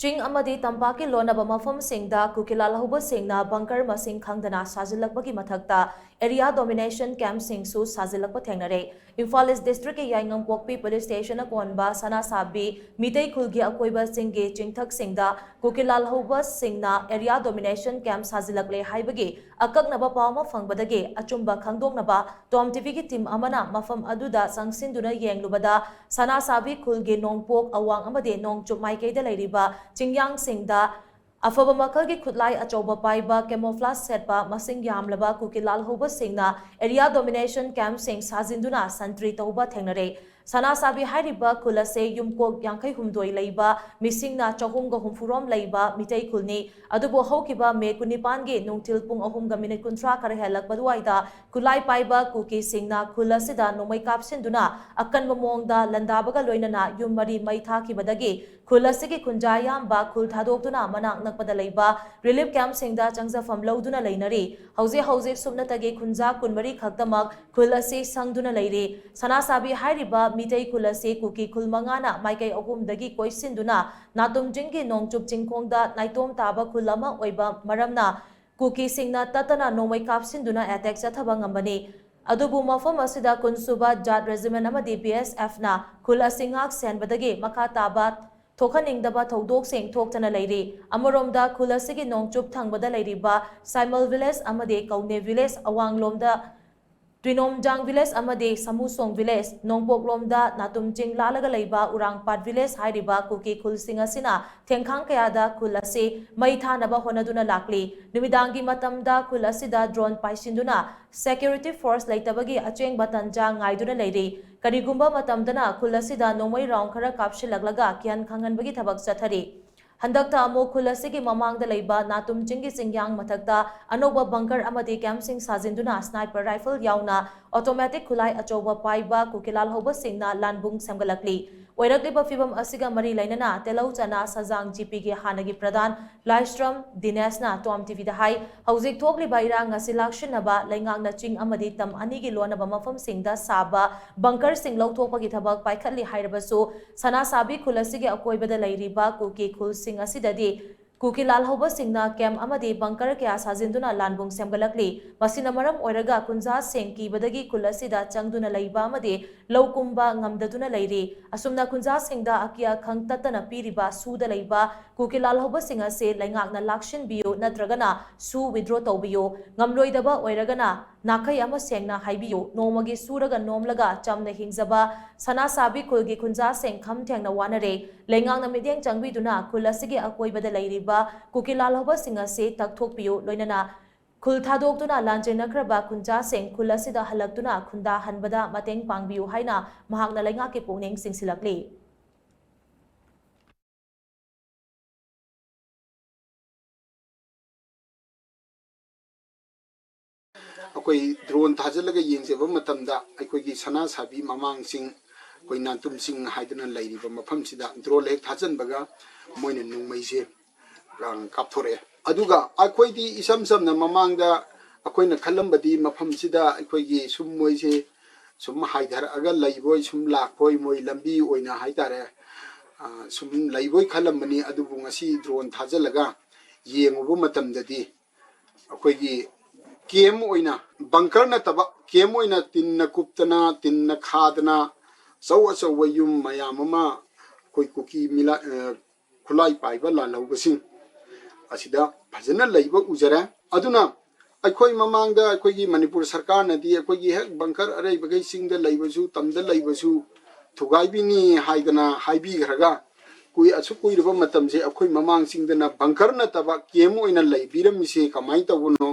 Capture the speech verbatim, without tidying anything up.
ꯆꯤꯡ ꯑꯃꯗꯤ ꯇꯝꯄꯥꯛꯀꯤ ꯂꯣꯟꯅꯕ ꯃꯐꯝꯁꯤꯡꯗ ꯀꯨꯀꯤ ꯂꯥꯜꯍꯧꯕꯁꯤꯡꯅ bunker ꯃꯁꯤꯡ ꯈꯪꯗꯅ ꯁꯥꯖꯤꯜꯂꯛꯄꯒꯤ ꯃꯊꯛꯇ area domination campꯁꯤꯡꯁꯨ ꯁꯥꯖꯤꯜꯂꯛꯄ ꯊꯦꯡꯅꯔꯦ꯫ ꯏꯝꯐꯥꯜ East Districtꯀꯤ ꯌꯥꯏꯉꯪꯄꯣꯛꯄꯤ police stationꯅ ꯀꯣꯟꯕ ꯁꯅꯥꯁꯥꯕꯤ ꯃꯤꯇꯩ ꯈꯨꯜꯒꯤ ꯑꯀꯣꯏꯕꯁꯤꯡꯒꯤ ꯆꯤꯡꯊꯛꯁꯤꯡꯗ ꯀꯨꯀꯤ ꯂꯥꯜꯍꯧꯕꯁꯤꯡꯅ area domination camp ꯁꯥꯖꯤꯜꯂꯛꯂꯦ ꯍꯥꯏꯕꯒꯤ ꯑꯀꯛꯅꯕ ꯄꯥꯎ ꯑꯃ ꯐꯪꯕꯗꯒꯤ ꯑꯆꯨꯝꯕ ꯈꯪꯗꯣꯛꯅꯕ Tom TVꯒꯤ team ꯑꯃꯅ ꯃꯐꯝ ꯑꯗꯨꯗ ꯆꯪꯁꯤꯟꯗꯨꯅ ꯌꯦꯡꯂꯨꯕꯗ, ꯁꯅꯥꯁꯥꯕꯤ ꯈꯨꯜꯒꯤ ꯅꯣꯡꯄꯣꯛ, ꯑꯋꯥꯡ ꯑꯃꯗꯤ ꯅꯣꯡꯆꯨꯞ ꯃꯥꯏꯀꯩꯗ ꯂꯩꯔꯤꯕ ꯆꯤꯡꯌꯥꯡꯁꯤꯡꯗ ꯑꯐꯕ ꯃꯈꯜꯒꯤ ꯈꯨꯠꯂꯥꯏ ꯑꯆꯧꯕ ꯄꯥꯏꯕ, camouflage ꯁꯦꯠꯄ, ꯃꯁꯤꯡ ꯌꯥꯝꯂꯕ ꯀꯨꯀꯤ ꯂꯥꯜꯍꯧꯕꯁꯤꯡꯅ area domination campꯁꯤꯡ ꯁꯥꯖꯤꯟꯗꯨꯅ ꯁꯟꯇ꯭ꯔꯤ ꯇꯧꯕ ꯊꯦꯡꯅꯔꯦ꯫ ꯁꯅꯥꯁꯥꯕꯤ ꯍꯥꯏꯔꯤꯕ ꯈꯨꯜ ꯑꯁꯤ ꯌꯨꯝꯀꯣꯛ ꯌꯥꯡꯈꯩ ꯍꯨꯝꯗꯣꯏ ꯂꯩꯕ, ꯃꯤꯁꯤꯡꯅ ꯆꯍꯨꯝꯒ ꯍꯨꯝꯐꯨ ꯔꯣꯝ ꯂꯩꯕ ꯃꯤꯇꯩ ꯈꯨꯜꯅꯤ꯫ ꯑꯗꯨꯕꯨ ꯍꯧꯈꯤꯕ May ꯀꯨꯟꯅꯤꯄꯥꯟꯒꯤ ꯅꯨꯡꯊꯤꯜ ꯄꯨꯡ ꯑꯍꯨꯝꯒ minute ꯀꯨꯟꯊ꯭ꯔꯥ ꯈꯔ ꯍꯦꯜꯂꯛꯄ ꯑꯗꯨꯋꯥꯏꯗ ꯈꯨꯠꯂꯥꯏ ꯄꯥꯏꯕ ꯀꯨꯀꯤꯁꯤꯡꯅ ꯈꯨꯜ ꯑꯁꯤꯗ ꯅꯣꯡꯃꯩ ꯀꯥꯞꯁꯤꯟꯗꯨꯅ ꯑꯀꯟꯕ ꯃꯑꯣꯡꯗ ꯂꯥꯟꯗꯥꯕꯒ ꯂꯣꯏꯅꯅ ꯌꯨꯝ ꯃꯔꯤ ꯃꯩ ꯊꯥꯈꯤꯕꯗꯒꯤ ꯈꯨꯜ ꯑꯁꯤꯒꯤ ꯈꯨꯟꯖꯥ ꯌꯥꯝꯕ ꯈꯨꯜ ꯊꯥꯗꯣꯛꯇꯨꯅ ꯃꯅꯥꯛ ꯅꯛꯄꯗ ꯂꯩꯕ relief campꯁꯤꯡꯗ ꯆꯪꯖꯐꯝ ꯂꯧꯗꯨꯅ ꯂꯩꯅꯔꯤ꯫ ꯍꯧꯖꯤꯛ ꯍꯧꯖꯤꯛ ꯁꯨꯞꯅꯇꯒꯤ ꯈꯨꯟꯖꯥ ꯀꯨꯟꯃꯔꯤ ꯈꯛꯇꯃꯛ ꯈꯨꯜ ꯑꯁꯤ ꯁꯪꯗꯨꯅ ꯂꯩꯔꯤ꯫ ꯁꯅꯥꯁꯥꯕꯤ ꯍꯥꯏꯔꯤꯕ ꯃꯤꯇꯩ ꯈꯨꯜ ꯑꯁꯤ ꯀꯨꯀꯤ ꯈꯨꯜ ꯃꯉꯥꯅ ꯃꯥꯏꯀꯩ ꯑꯍꯨꯝꯗꯒꯤ ꯀꯣꯏꯁꯤꯟꯗꯨꯅ ꯅꯥꯇꯨꯝ ꯆꯤꯡꯒꯤ ꯅꯣꯡꯆꯨꯞ ꯆꯤꯡꯈꯣꯡꯗ ꯅꯥꯏꯇꯣꯝ ꯇꯥꯕ ꯈꯨꯜ ꯑꯃ ꯑꯣꯏꯕ ꯃꯔꯝꯅ, ꯀꯨꯀꯤꯁꯤꯡꯅ ꯇꯠꯇꯅ ꯅꯣꯡꯃꯩ ꯀꯥꯞꯁꯤꯟꯗꯨꯅ attack ꯆꯠꯊꯕ ꯉꯝꯕꯅꯤ꯫ ꯑꯗꯨꯕꯨ ꯃꯐꯝ ꯑꯁꯤꯗ ꯀꯨꯟꯁꯨꯕ ꯖꯥꯠ regiment ꯑꯃꯗꯤ BSFꯅ ꯈꯨꯜ ꯑꯁꯤ ꯉꯥꯛ ꯁꯦꯟꯕꯗꯒꯤ ꯃꯈꯥ ꯇꯥꯕ ꯊꯣꯛꯍꯟꯅꯤꯡꯗꯕ ꯊꯧꯗꯣꯛꯁꯤꯡ ꯊꯣꯛꯇꯅ ꯂꯩꯔꯤ꯫ ꯑꯃꯔꯣꯝꯗ ꯈꯨꯜ ꯑꯁꯤꯒꯤ ꯅꯣꯡꯆꯨꯞ ꯊꯪꯕꯗ ꯂꯩꯔꯤꯕ ꯁꯥꯏꯃꯜ village ꯑꯃꯗꯤ ꯀꯧꯅꯦ village, ꯑꯋꯥꯡꯂꯣꯝꯗ ꯇꯨꯏꯅꯣꯝꯖꯥꯡ village ꯑꯃꯗꯤ ꯁꯃꯨꯁꯣꯡ village, ꯅꯣꯡꯄꯣꯛꯂꯣꯝꯗ ꯅꯥꯇꯨꯝ ꯆꯤꯡ ꯂꯥꯜꯂꯒ ꯂꯩꯕ ꯎꯔꯥꯡꯄꯥꯠ village ꯍꯥꯏꯔꯤꯕ ꯀꯨꯀꯤ ꯈꯨꯜꯁꯤꯡ ꯑꯁꯤꯅ ꯊꯦꯡꯈꯥꯡ ꯀꯌꯥꯗ ꯈꯨꯜ ꯑꯁꯤ ꯃꯩ ꯊꯥꯅꯕ ꯍꯣꯠꯅꯗꯨꯅ ꯂꯥꯛꯂꯤ꯫ ꯅꯨꯃꯤꯗꯥꯡꯒꯤ ꯃꯇꯝꯗ ꯈꯨꯜ ꯑꯁꯤꯗ drone ꯄꯥꯏꯁꯤꯟꯗꯨꯅ security force ꯂꯩꯇꯕꯒꯤ ꯑꯆꯦꯡꯕ ꯇꯟꯖꯥ ꯉꯥꯏꯗꯨꯅ ꯂꯩꯔꯤ꯫ ꯀꯔꯤꯒꯨꯝꯕ ꯃꯇꯝꯗꯅ ꯈꯨꯜ ꯑꯁꯤꯗ ꯅꯣꯡꯃꯩ round ꯈꯔ ꯀꯥꯞꯁꯤꯜꯂꯛꯂꯒ ꯀꯤꯍꯟ ꯈꯪꯍꯟꯕꯒꯤ ꯊꯕꯛ ꯆꯠꯊꯔꯤ꯫ ꯍꯟꯗꯛꯇ ꯑꯃꯨꯛ ꯈꯨꯜ ꯑꯁꯤꯒꯤ ꯃꯃꯥꯡꯗ ꯂꯩꯕ ꯅꯥꯇꯨꯝ ꯆꯤꯡꯒꯤ ꯆꯤꯡꯌꯥꯡ ꯃꯊꯛꯇ ꯑꯅꯧꯕ bunker ꯑꯃꯗꯤ campꯁꯤꯡ ꯁꯥꯖꯤꯟꯗꯨꯅ sniper rifle ꯌꯥꯎꯅ automatic ꯈꯨꯠꯂꯥꯏ ꯑꯆꯧꯕ ꯄꯥꯏꯕ ꯀꯨꯀꯤ ꯂꯥꯜꯍꯧꯕꯁꯤꯡꯅ ꯂꯥꯟꯕꯨꯡ ꯁꯦꯝꯒꯠꯂꯛꯂꯤ꯫ ꯑꯣꯏꯔꯛꯂꯤꯕ ꯐꯤꯚꯝ ꯑꯁꯤꯒ ꯃꯔꯤ ꯂꯩꯅꯅ ꯇꯦꯂꯧ ꯆꯅꯥ ꯁꯖꯥꯡ ꯖꯤꯄꯤꯒꯤ ꯍꯥꯟꯅꯒꯤ ꯄ꯭ꯔꯙꯥꯟ ꯂꯥꯏꯁ꯭ꯔꯝ ꯗꯤꯅꯦꯁꯅ ꯇꯣꯝ ꯇꯤꯚꯤꯗ ꯍꯥꯏ, ꯍꯧꯖꯤꯛ ꯊꯣꯛꯂꯤꯕ ꯏꯔꯥꯡ ꯑꯁꯤ ꯂꯥꯛꯁꯤꯟꯅꯕ ꯂꯩꯉꯥꯛꯅ ꯆꯤꯡ ꯑꯃꯗꯤ ꯇꯝ ꯑꯅꯤꯒꯤ ꯂꯣꯟꯅꯕ ꯃꯐꯝꯁꯤꯡꯗ ꯁꯥꯕ ꯕꯪꯀꯔꯁꯤꯡ ꯂꯧꯊꯣꯛꯄꯒꯤ ꯊꯕꯛ ꯄꯥꯏꯈꯠꯂꯤ ꯍꯥꯏꯔꯕꯁꯨ, ꯁꯅꯥꯁꯥꯕꯤ ꯈꯨꯜ ꯑꯁꯤꯒꯤ ꯑꯀꯣꯏꯕꯗ ꯂꯩꯔꯤꯕ ꯀꯨꯀꯤ ꯈꯨꯜꯁꯤꯡ ꯑꯁꯤꯗꯗꯤ ꯀꯨꯀꯤ ꯂꯥꯜꯍꯧꯕꯁꯤꯡꯅ ꯀꯦꯝꯞ ꯑꯃꯗꯤ ꯕꯪꯀꯔ ꯀꯌꯥ ꯁꯥꯖꯤꯟꯗꯨꯅ ꯂꯥꯟꯕꯨꯡ ꯁꯦꯝꯒꯠꯂꯛꯂꯤ꯫ ꯃꯁꯤꯅ ꯃꯔꯝ ꯑꯣꯏꯔꯒ ꯈꯨꯟꯖꯥꯁꯤꯡ ꯀꯤꯕꯗꯒꯤ ꯈꯨꯜ ꯑꯁꯤꯗ ꯆꯪꯗꯨꯅ ꯂꯩꯕ ꯑꯃꯗꯤ ꯂꯧ ꯀꯨꯝꯕ ꯉꯝꯗꯗꯨꯅ ꯂꯩꯔꯤ꯫ ꯑꯁꯨꯝꯅ ꯈꯨꯟꯖꯥꯁꯤꯡꯗ ꯑꯀꯤ ꯑꯈꯪ ꯇꯠꯇꯅ ꯄꯤꯔꯤꯕ ꯁꯨꯗ ꯂꯩꯕ ꯀꯨꯀꯤ ꯂꯥꯜꯍꯧꯕꯁꯤꯡ ꯑꯁꯤ ꯂꯩꯉꯥꯛꯅ ꯂꯥꯛꯁꯤꯟꯕꯤꯌꯨ ꯅꯠꯇ꯭ꯔꯒꯅ ꯁꯨ withdraw ꯇꯧꯕꯤꯌꯨ꯫ ꯉꯝꯂꯣꯏꯗꯕ ꯑꯣꯏꯔꯒꯅ ꯅꯥꯈꯩ ꯑꯃ ꯁꯦꯡꯅ ꯍꯥꯏꯕꯤꯌꯨ꯫ ꯅꯣꯡꯃꯒꯤ ꯁꯨꯔꯒ ꯅꯣꯝꯂꯒ ꯆꯝꯅ ꯍꯤꯡꯖꯕ ꯁꯅꯥꯁꯥꯕꯤ ꯈꯨꯜꯒꯤ ꯈꯨꯟꯖꯥꯁꯤꯡ ꯈꯝ ꯊꯦꯡꯅ ꯋꯥꯅꯔꯦ꯫ ꯂꯩꯉꯥꯛꯅ ꯃꯤꯠꯌꯦꯡ ꯆꯪꯕꯤꯗꯨꯅ ꯈꯨꯜ ꯑꯁꯤꯒꯤ ꯑꯀꯣꯏꯕꯗ ꯂꯩꯔꯤꯕ ꯀꯨꯀꯤ ꯂꯥꯜꯍꯧꯕꯁꯤꯡ ꯑꯁꯤ ꯇꯛꯊꯣꯛꯄꯤꯌꯨ, ꯂꯣꯏꯅꯅ ꯈꯨꯜ ꯊꯥꯗꯣꯛꯇꯨꯅ ꯂꯥꯟꯖꯦꯟꯅꯈ꯭ꯔꯕ ꯈꯨꯟꯖꯥꯁꯤꯡ ꯈꯨꯜ ꯑꯁꯤꯗ ꯍꯜꯂꯛꯇꯨꯅ ꯈꯨꯟꯗꯥꯍꯟꯕꯗ ꯃꯇꯦꯡ ꯄꯥꯡꯕꯤꯌꯨ ꯍꯥꯏꯅ ꯃꯍꯥꯛꯅ ꯂꯩꯉꯥꯛꯀꯤ ꯄꯨꯛꯅꯤꯡ ꯆꯤꯡꯁꯤꯜꯂꯛꯂꯤ꯫ ꯑꯩꯈꯣꯏ ꯗ꯭ꯔꯣꯟ ꯊꯥꯖꯤꯜꯂꯒ ꯌꯦꯡꯖꯕ ꯃꯇꯝꯗ ꯑꯩꯈꯣꯏꯒꯤ ꯁꯅꯥ ꯁꯥꯕꯤ ꯃꯃꯥꯡ ꯆꯤꯡ, ꯑꯩꯈꯣꯏ ꯅꯥꯟꯇꯨꯝ ꯆꯤꯡ ꯍꯥꯏꯗꯅ ꯂꯩꯔꯤꯕ ꯃꯐꯝꯁꯤꯗ ꯗ꯭ꯔꯣꯟ ꯍꯦꯛ ꯊꯥꯖꯤꯟꯕꯒ ꯃꯣꯏꯅ ꯅꯣꯡꯃꯩꯁꯦ, ꯑ, ꯀꯥꯞꯊꯣꯔꯛꯑꯦ꯫ ꯑꯗꯨꯒ ꯑꯩꯈꯣꯏꯗꯤ ꯏꯁꯝ ꯁꯝꯅ ꯃꯃꯥꯡꯗ ꯑꯩꯈꯣꯏꯅ ꯈꯜꯂꯝꯕꯗꯤ ꯃꯐꯝꯁꯤꯗ ꯑꯩꯈꯣꯏꯒꯤ ꯁꯨꯝ ꯃꯣꯏꯁꯦ ꯁꯨꯝ ꯍꯥꯏꯊꯔꯛꯑꯒ ꯂꯩꯕꯣꯏ, ꯁꯨꯝ ꯂꯥꯛꯄꯣꯏ, ꯃꯣꯏ ꯂꯝꯕꯤ ꯑꯣꯏꯅ ꯍꯥꯏꯇꯥꯔꯦ, ꯑ, ꯁꯨꯝ ꯂꯩꯕꯣꯏ ꯈꯜꯂꯝꯕꯅꯤ꯫ ꯑꯗꯨꯕꯨ ꯉꯁꯤ ꯗ꯭ꯔꯣꯟ ꯊꯥꯖꯤꯜꯂꯒ ꯌꯦꯡꯉꯨꯕ ꯃꯇꯝꯗꯗꯤ ꯑꯩꯈꯣꯏꯒꯤ ꯀꯦꯝ ꯑꯣꯏꯅ, ꯕꯪꯀꯔ ꯅꯠꯇꯕ, ꯀꯦꯝ ꯑꯣꯏꯅ ꯇꯤꯟꯅ ꯀꯨꯞꯇꯅ, ꯇꯤꯟꯅ ꯈꯥꯗꯅ, ꯑꯆꯧ ꯑꯆꯧꯕ ꯌꯨꯝ ꯃꯌꯥꯝ ꯑꯃ ꯑꯩꯈꯣꯏ ꯀꯨꯀꯤ ꯃꯤꯂꯥ-, ꯑ, ꯈꯨꯠꯂꯥꯏ ꯄꯥꯏꯕ ꯂꯥꯜꯍꯧꯕꯁꯤꯡ ꯑꯁꯤꯗ ꯐꯖꯅ ꯂꯩꯕ ꯎꯖꯔꯦ꯫ ꯑꯗꯨꯅ ꯑꯩꯈꯣꯏ ꯃꯃꯥꯡꯗ ꯑꯩꯈꯣꯏꯒꯤ ꯃꯅꯤꯄꯨꯔ ꯁꯔꯀꯥꯔꯅꯗꯤ ꯑꯩꯈꯣꯏꯒꯤ ꯍꯦꯛ ꯕꯪꯀꯔ ꯑꯔꯩꯕꯈꯩ ꯆꯤꯡꯗ ꯂꯩꯕꯁꯨ, ꯇꯝꯗ ꯂꯩꯕꯁꯨ ꯊꯨꯒꯥꯏꯕꯤꯅꯤ ꯍꯥꯏꯗꯅ ꯍꯥꯏꯕꯤꯈ꯭ꯔꯒ, ꯀꯨꯏ-, ꯑꯁꯨꯛ ꯀꯨꯏꯔꯕ ꯃꯇꯝꯁꯦ ꯑꯩꯈꯣꯏ ꯃꯃꯥꯡ ꯆꯤꯡꯗꯅ ꯕꯪꯀꯔ ꯅꯠꯇꯕ ꯀꯦꯝ ꯑꯣꯏꯅ ꯂꯩꯕꯤꯔꯝꯃꯤꯁꯦ ꯀꯃꯥꯏꯅ ꯇꯧꯕꯅꯣ?